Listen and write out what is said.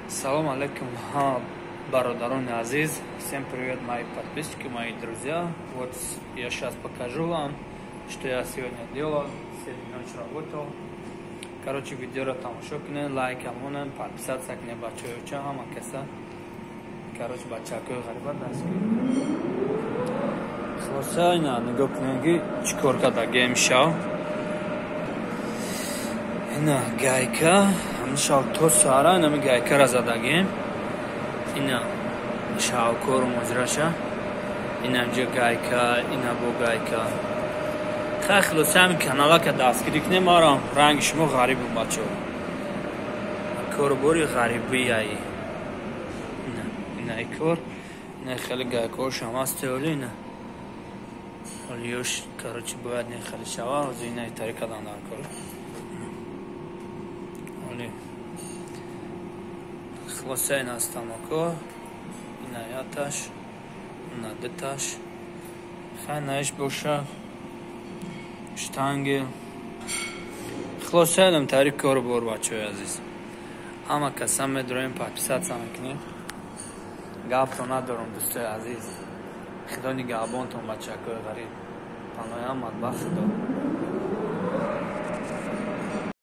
Салом алейкум, бародарони азиз. Всем привет, мои подписчики, мои друзья. Вот я сейчас покажу вам, что я сегодня делал. Сегодня ночь работал. Короче, видеоро тамошо кунед, лайк монед, подписаться кунед, бачаёча, ҳама каса. Короче, бачакои ғариба дастгир. Хулоса, ина нигоҳ кунед, ки чӣ кор кардагем шав. Ина гайка, ҳамин шав то саҳара инами гайкара задагем. Ина шавкору моҷраша. Ина инҷа гайка, ина бо гайка. Хай, хулоса, ҳамин каналака дастгирӣ кунем, марам ранги шумо ғарибу, бачаҳо. Корубори ғарибияи. Ина, ина кор, ина хеле гайкаҳошам ҳаст оли ина. Олиёш, короче, бояд не хеле шава, ҳозир ина итари кардан дар кор. Оли. Хулоса, ина станоко, ина яташ, ина дуташ. Хай, наиш боша штанги. Хулоса, инам тари кору бор, бачаҳои азиз. Ҳама каса медроем, подписаться мекунем. Гапто надорам, дӯстои азиз. Худо нигаҳбонтон, бачакои ғариб. Паноям ба Худо.